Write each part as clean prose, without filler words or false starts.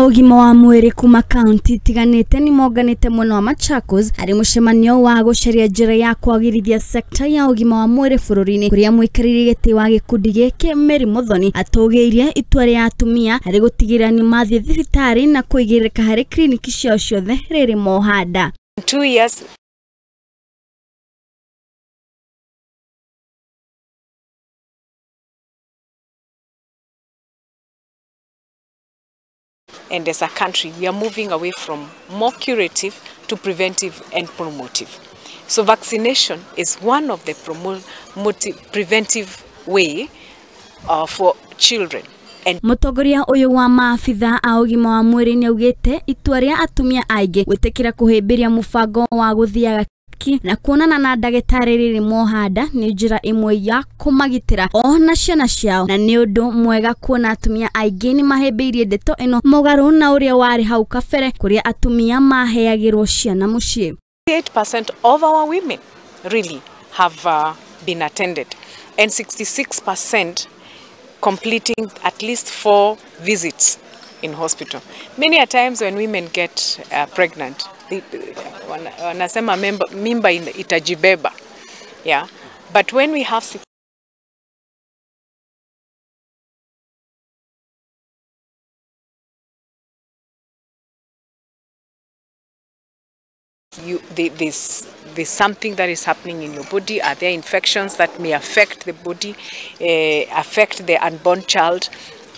A ũgima wa mwĩrĩ kuma kaunti itiganĩte nĩ monganĩte mwena wa Machakos harĩ mũcemanio wa gũcaria njĩra ya kwagĩrithia sekta ya ũgima wa mwĩrĩ bũrũri-inĩ, kũrĩa mũikarĩri gĩtĩ wa gĩkundi gĩkĩ Mary Muthoni atũgĩirie itua rĩa atumia harĩ gũtigĩrĩra nĩ mathiĩ thibitarĩ na kũigĩrĩrĩka harĩ kiriniki ciao ciothe rĩrĩ moha nda. 2 years and as a country, we are moving away from more curative to preventive and promotive. So vaccination is one of the preventive way for children. Mũtongoria ũyũ wa maabitha a ũgima wa mwĩrĩ nĩaugĩte itua rĩa atumia aingĩ gwĩtĩkĩra kũhĩmbĩria mũbango wa gũthiaga na kuonana na ndagĩtarĩ rĩrĩ moha nda nĩ njĩra ĩmwe ya kũmagitĩra o na ciana ciao, na nĩ ũndũ mwega kuona atumia aingĩ nĩ mahĩmbĩirie ndeto ĩno mũgarũ na ũrĩa warĩ hau kabere kũrĩa atumia maheagĩrwo ciana mũciĩ. 8% of our women really have been attended and 66% completing at least 4 visits in hospital. Many a times when women get pregnant, wanasema mimba itajibeba. Yeah. But when we have there's something that is happening in your body. Are there infections that may affect the body, affect the unborn child?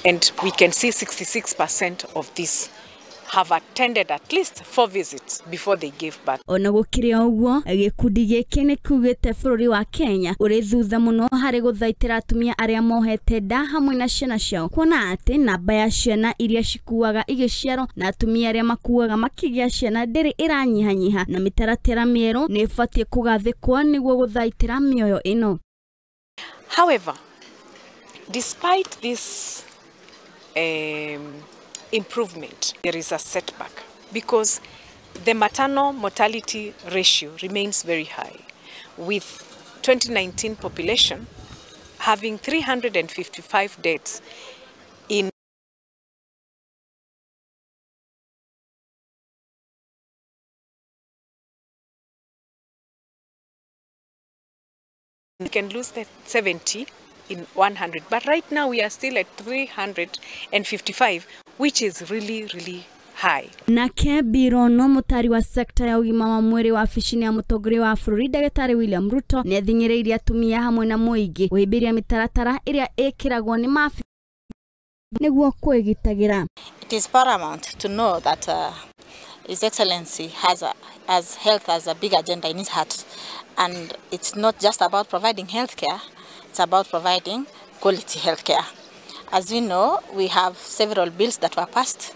And we can see 66% of this have attended at least 4 visits before they gave birth. Ona gũkĩrĩ ũguo, gĩkundi gĩkĩ nĩ kiugĩte bũrũri wa Kenya ũrĩ thutha mũno harĩ gũthaitĩra atumia arĩa mohete nda hamwe na ciana ciao, kuona atĩ namba ya ciana iria cikuaga igĩciarwo na atumia arĩa makuaga makĩgĩa ciana ndĩrĩ ĩranyihanyiha, na mĩtaratara mĩerũ nĩ ĩbatiĩ kũgathĩkwo nĩguo gũthaitĩra mĩoyo ĩno. However, despite this improvement, there is a setback because the maternal mortality ratio remains very high, with 2019 population having 355 deaths in we can lose the 70 in 100, but right now we are still at 355, which is really, really high. Nake Birono mũtari wa sekta ya ũgima wa mwĩrĩ wa wabici-inĩ ya mũtongoria wa bũrũri ndagĩtarĩ William Ruto nĩ athing'ĩrĩirie atumia hamwe na mũingĩ kũhĩmbĩria mĩtaratara ĩrĩa ĩkĩragwo nĩ maabitha nĩguo kwĩgitagĩra. It is paramount to know that His Excellency has health as a big agenda in his heart, and it's not just about providing health care, it's about providing quality health care. As we know, we have several bills that were passed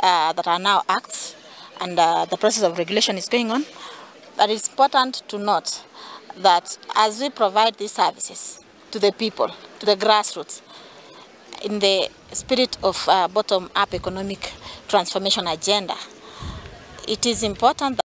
that are now acts, and the process of regulation is going on. But it's important to note that as we provide these services to the people, to the grassroots, in the spirit of bottom-up economic transformation agenda, it is important that